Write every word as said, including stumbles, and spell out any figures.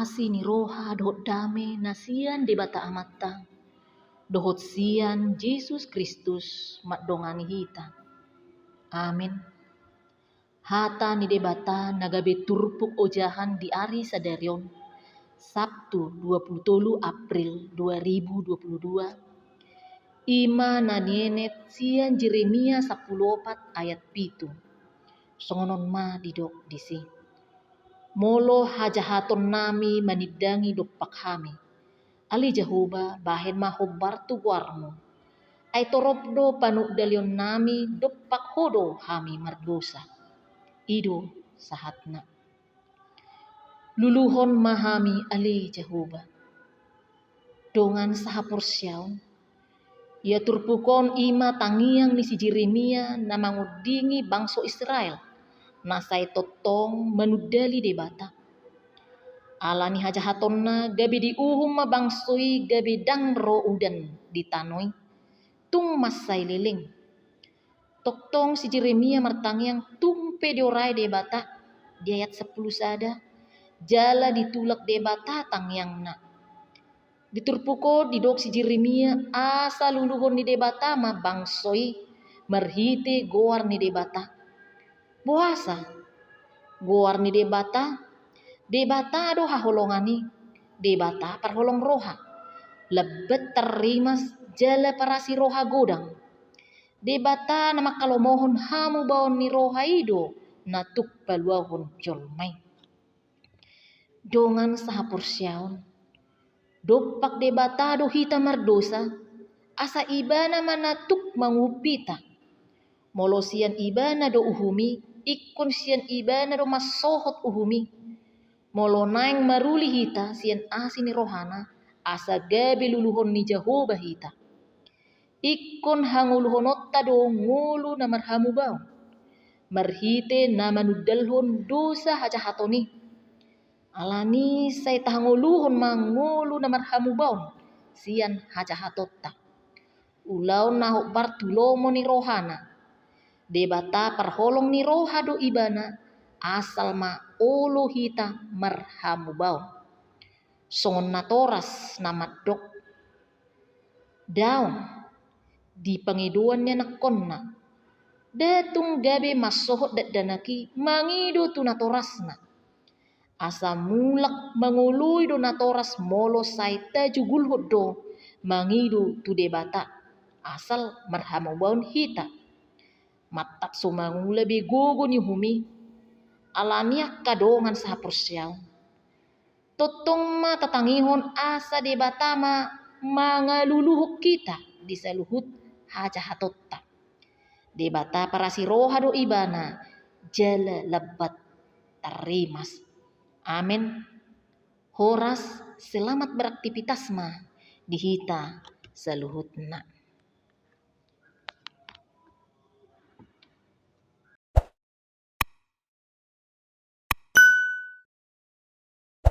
Asi ni roha dohot dame na sian Debata Amanta dohot sian Jesus Kristus mandongani hita. Amen. Hata ni Debata na gabe turpuk ojahan di ari sadari on, Sabtu dua puluh tolu April dua ribu dua puluh dua, i ma na nienet sian Jeremia sampulu opat ayat pitu. Songon on ma didok disi: Molo hajahatonnami manindangi dompak hami, ale Jahowa, bahen ma hombar tu goarmu. Ai torop do panundalionnami dompak Ho do hami mardosa. I do sahatna. Luluhon ma hami, ale Jahowa. Dongan sahaporseaon, ia turpuk on i ma tangiang ni si Jeremia na mangondingi bangso Israel na sai tongtong manundali Debata. Ala ni hajahatonna gabe diuhum ma bangso i gabe ndang ro udan di tano i, tung mansai leleng. Tongtong si Jeremia martangiang tung pe diorai Debata, di ayat sampulu sada, jala ditulak Debata tangiangna. Di turpuk on didok si Jeremia asa luluhon ni Debata ma bangso i marhite goar ni Debata. Boasa? Goar ni Debata, Debata do haholongan i, Debata parholong roha, lambat tarrimas jala parasi roha godang. Debata na manghalomohon hamubaon ni roha i do na tuk paluahon jolma i. Dongan sahaporseaon, dompak Debata do hita mardosa, asa Ibana ma na tuk manguhup hita. Molo sian Ibana do uhum i, ingkon sian Ibana do mansohot uhum i. Molo naeng maruli hita sian asi ni rohana, asa gabe luluhon ni Jahowa hita. Ingkon hangoluhononta do ngolu na marhamubaon, marhite na manundalhon dosa hajahaton i. Alani sai tahangoluhon ma ngolu na marhamubaon sian hajahatonta. Ulaon na hombar tu lomo ni rohana. Debata parholong ni roha do Ibana, asal ma olo hita marhamubaon. Songon natoras na mandok daong di pangidoan ni anakkonna. Nda tung gabe mansohot dakdanak i mangido tu natorasna. Asa mulak mangoloi do natoras molo sai tajugulhon do mangido tu Debata, asal marhamubaon hita. Mantap so mangula be gogo ni uhum i. Alani angka dongan sahaporseaon, tongtong ma tatangihon asa Debata ma mangaluluhon hita di saluhut hajahatonta. Debata parasi roha do Ibana, jala lambat tarrimas. Amen. Horas, selamat beraktivitas ma di hita saluhutna.